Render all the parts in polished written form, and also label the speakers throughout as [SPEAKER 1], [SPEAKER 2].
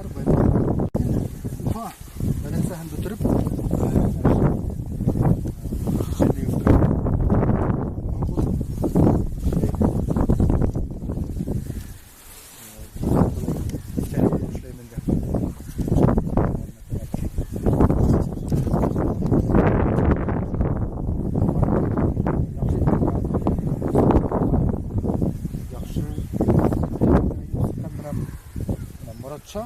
[SPEAKER 1] Бар Уфа больницаһын бөтөрөп, Моратша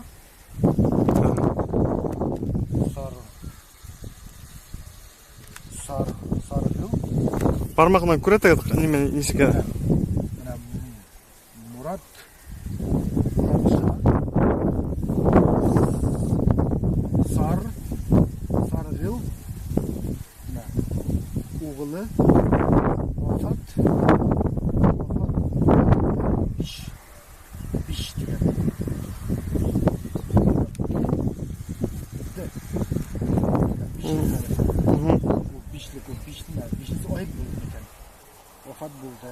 [SPEAKER 1] Сар Саргыл
[SPEAKER 2] Бармағынан күрәтегеҙ нимә нисек?
[SPEAKER 1] Менә Мурат Моратша Сар Саргыл менә уғылы Вафат Биш биш тигән. Бишлек, ул бишенсе ай булды икән. Вафат булды.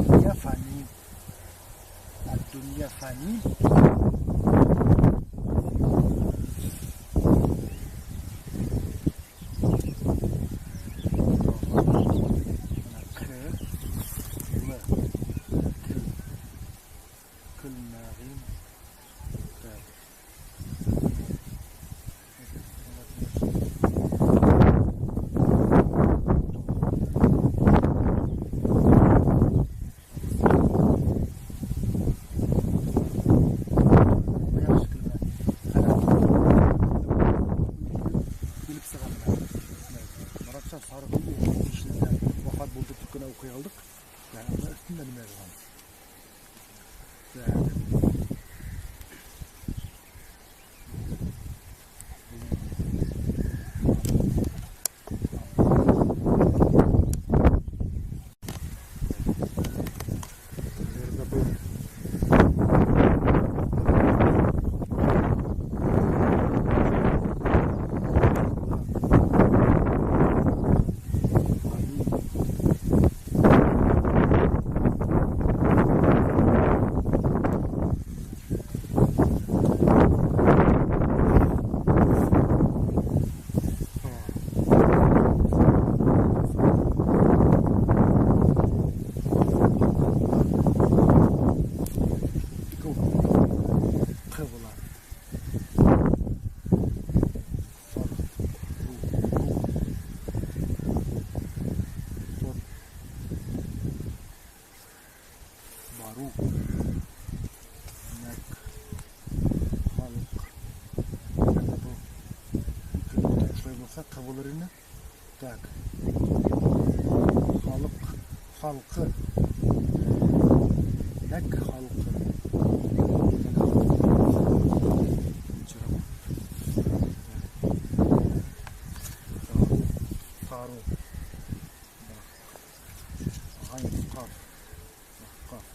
[SPEAKER 1] الدنيا فاني الدنيا فاني Вафат булды дип кенә уҡый алдыҡ. Йәғни өҫтөндә нимә яҙылған. Бару Нәк халыҡ шулай булһа ҡабулыр ине. Так халыҡ халҡы нәк халҡы Сару Ғайн ҡаф Ҡаф.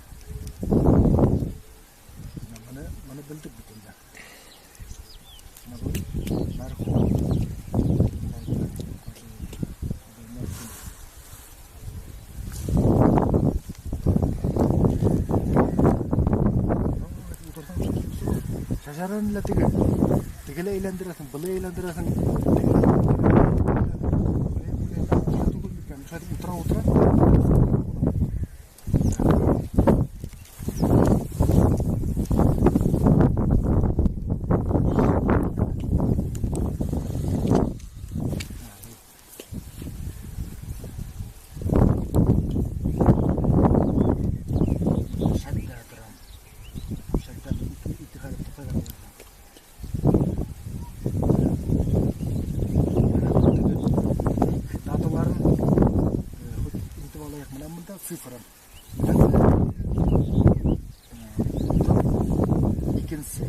[SPEAKER 1] Быны белдек бит инде. Менә был мәрхүм. Шажараны ла теге. Тегелә әйләндерәһең, былай әйләндерәһең. Утыра-утыра. Цифра. Икенсе.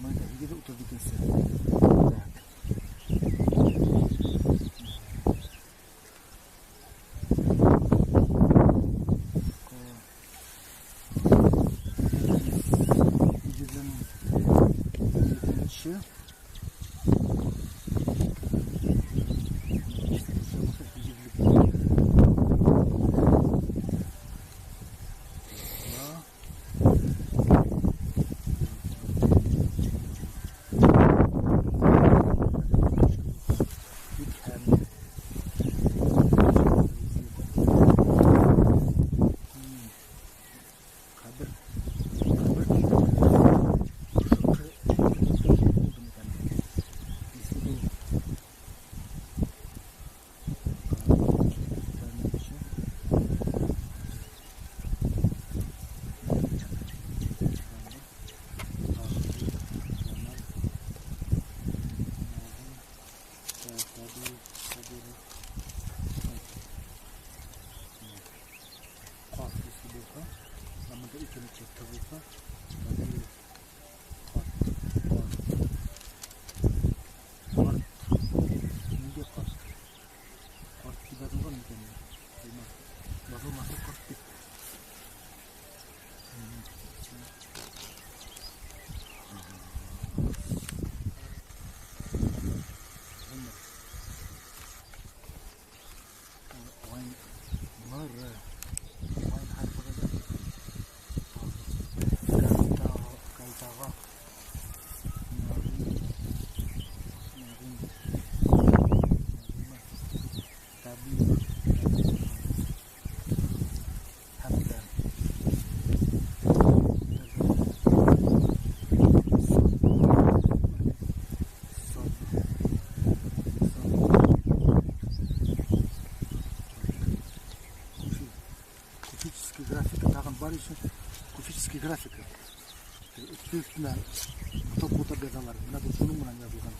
[SPEAKER 1] Мында 832. Так. Беренсе Т булһа, ҡат, ҡарт, ниндәй ҡарт? Ҡарт тип яҙылған микән? Яҙылмаҫ ҡарт тип. Куфический графика. Өҫтөнә бутап-бутап яҙалар. Бына был шуның менән яҙылған.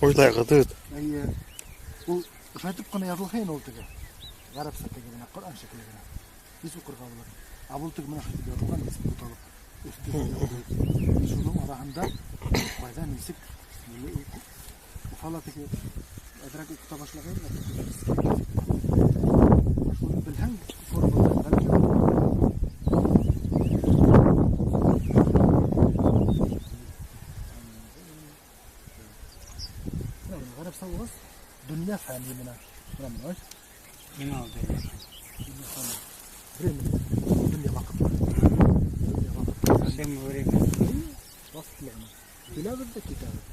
[SPEAKER 2] Уйлайғы түгел.
[SPEAKER 1] Эйе. Ул шайтып ҡына яҙылғайны ул теге. Ғәрәпсә теге генә, Ҡөрьән шикелле генә. Һис уҡырға була. Ә был теге менә шайтып яҙылған, нисек буталып өҫтөнә. Шуның араһында ҡайҙа нисек Уфала теге әҙерәк уҡыта башлағайны. Шуны белһәң, формалар бәлки. Донъя фәне менә. Менә менә.
[SPEAKER 3] Нимә ул донъя фәне?
[SPEAKER 1] Донъя фәне. Время. Донъя ваҡыт. Донъя ваҡыт.
[SPEAKER 3] Всем время.
[SPEAKER 1] Ваҡыт ягъни. Киләбеҙ ҙә китәбеҙ.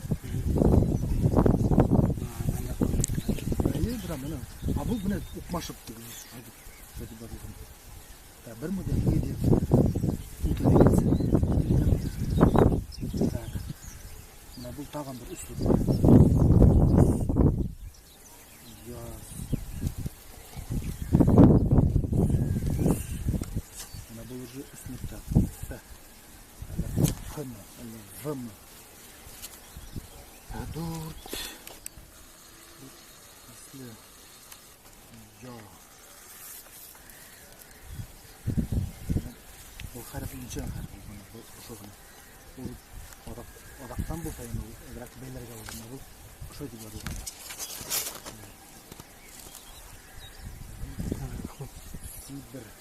[SPEAKER 1] Эйе, бына менә. Ә был менә уҡмашып теге шайтып яҙылған. Та 1732. Так. Менә был тағын бер өслөк. Яз. Менә был уже өс нөктә. Ф. Әллә Х-мы, әллә В-мы. Дүрт. Өсле. Я. Был хәреф нисә хәреф ул? Бына был ошо ғына. Ул аҙаҡтан булһа инде ул әҙерәк бәйләргә була. Бына был ошо тип яҙылған. Сибир.